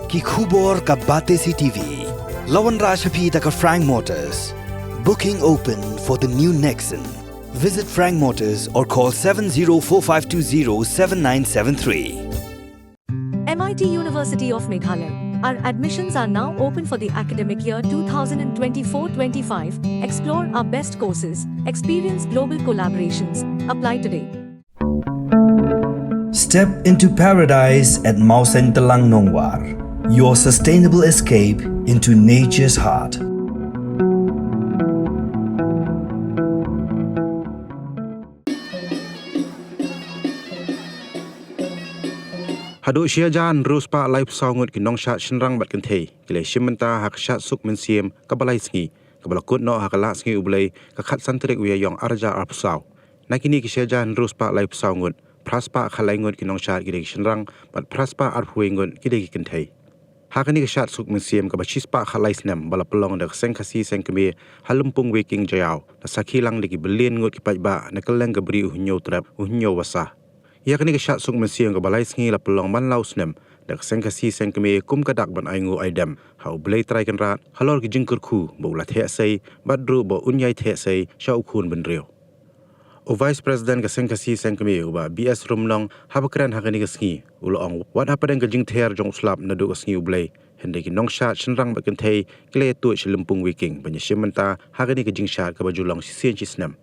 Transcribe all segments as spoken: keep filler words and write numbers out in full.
Ki khubor ka Batesi T V. La wanrah sha phi da ka Frank Motors. Booking open for the new Nexon. Visit Frank Motors or call seven zero four five two zero seven nine seven three. M I T University of Meghalaya. Our admissions are now open for the academic year two thousand twenty-four twenty-five. Explore our best courses, experience global collaborations. Apply today. Step into paradise at Mawsyntelang Nongwar, your sustainable escape into nature's heart. Haduh shi hajar hynriew spah laiphew saw ngut ki nongshad shynrang bad kynthei ki la shim bynta ha ka shad suk mynsiem kaba lai sngi, kaba la kut noh ha ka Lah Sngi U Blei, ka khatsan tarik u Ïaïong arhajar arphew saw. Na kine ki shi hajar hynriew spah laiphew saw ngut, phra spah khatlai ngut ki nongshad ki dei ki shynrang, bad phra spah arphew wei ngut ki dei ki kynthei. Ha kane ka shad suk mynsiem kaba shi spah khatlai snem ba la pynlong da ka Seng Khasi Seng Kmie ha Lympung Weiking Jaïaw, la sakhi lang da ki billion ngut ki paidbah na kylleng ka bri u Hynñiewtrep, u Hynñiewbasah. Ïa kane ka shad suk mynsiem kaba lai sngi la pynlong man la u snem da ka Seng Khasi Seng Kmie kum ka dak ban ai nguh ai dem ha U Blei Trai Kynrad halor ki jingkyrkhu ba u la theh sei bad ruh ba un ïai theh sei sha u khun bynriew. U Vice President ka Seng Khasi Seng Kmie, u Bah B S Rumnong, haba kren ha kane ka sngi, u la ong wat hapdeng ka jingther jong u slap naduh ka Sngi U Blei, hynrei ki nongshad shynrang bad kynthei ki la ïatuid sha Lympung Weiking ban ïashim bynta ha kane ka jingshad kaba ju long shisien shi snem.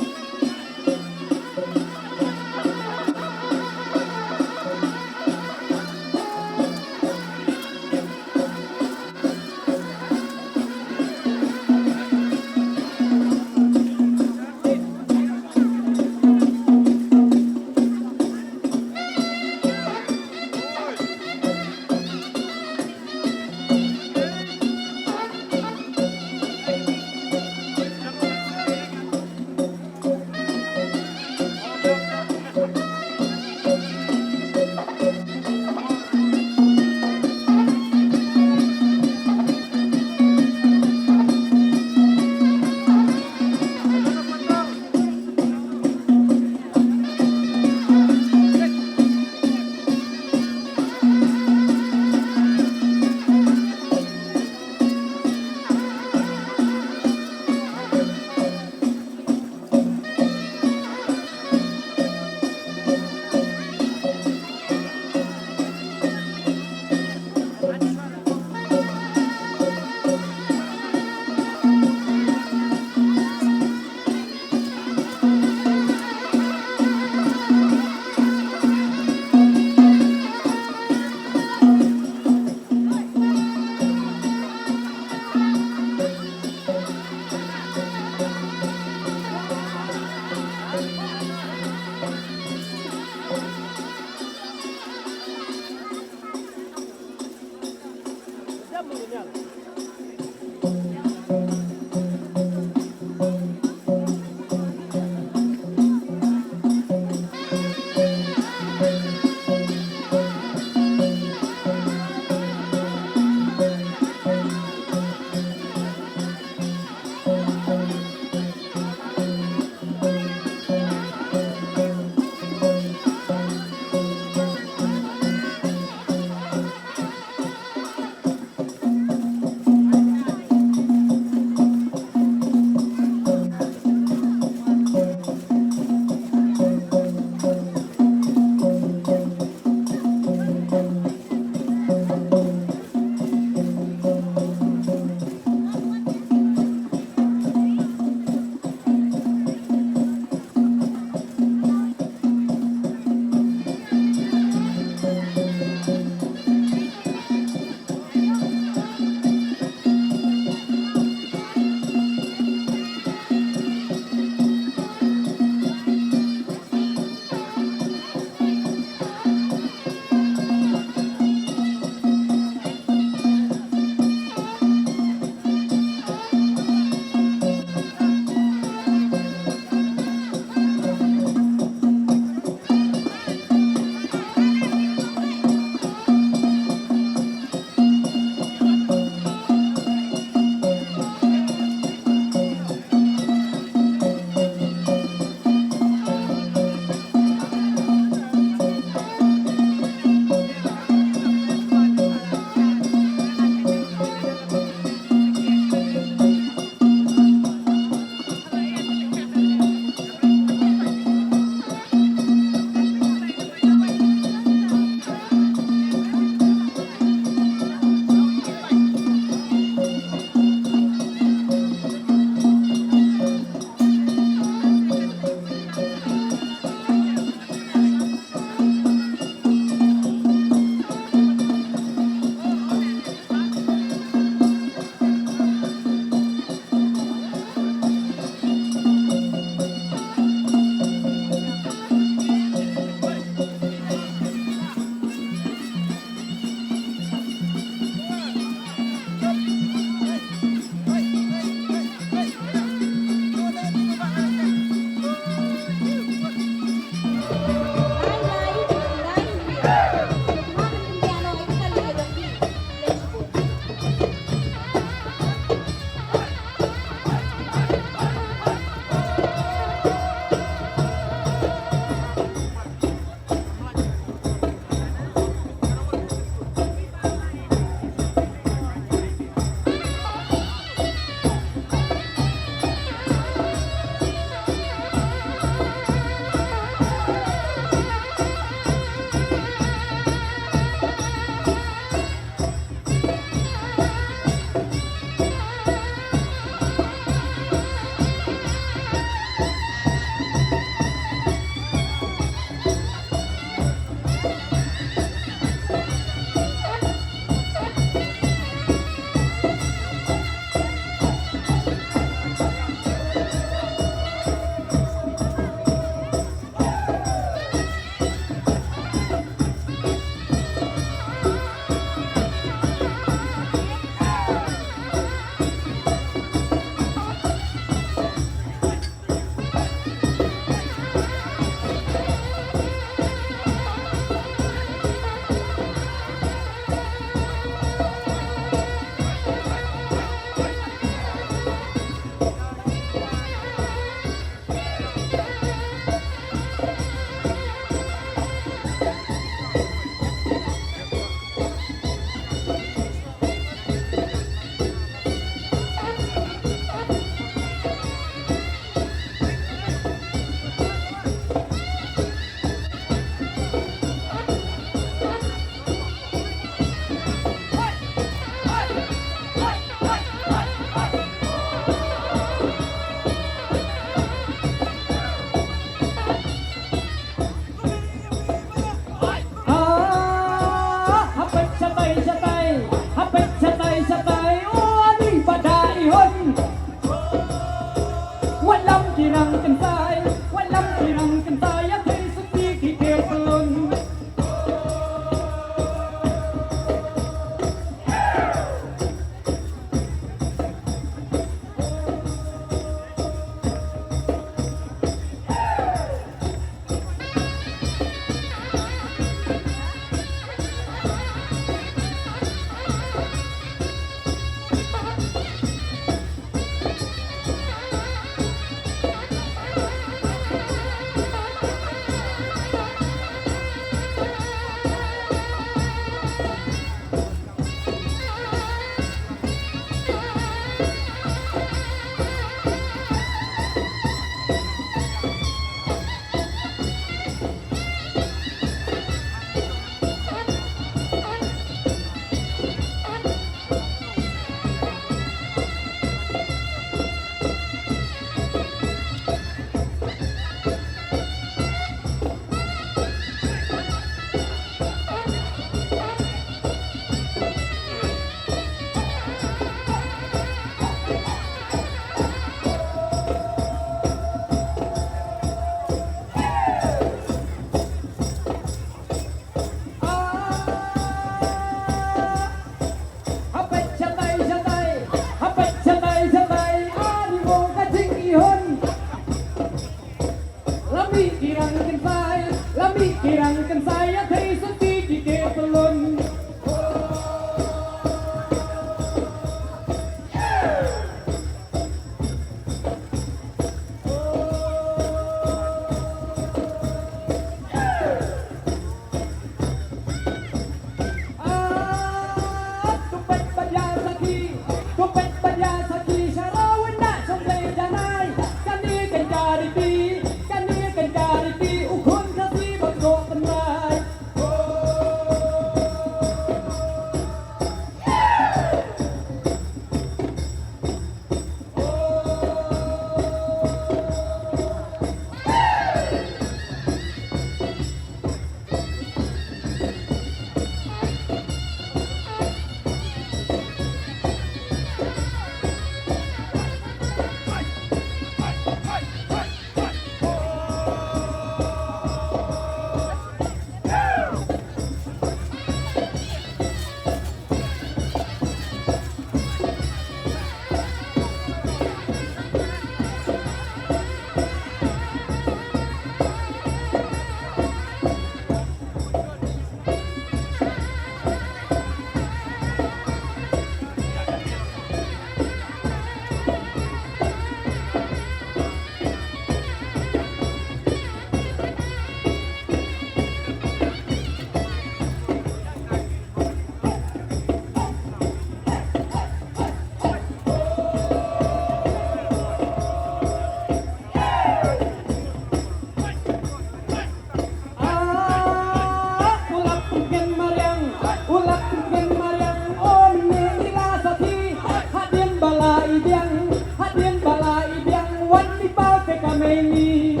Biang, hadien ba la i biang, wat i pau te ka mei ni.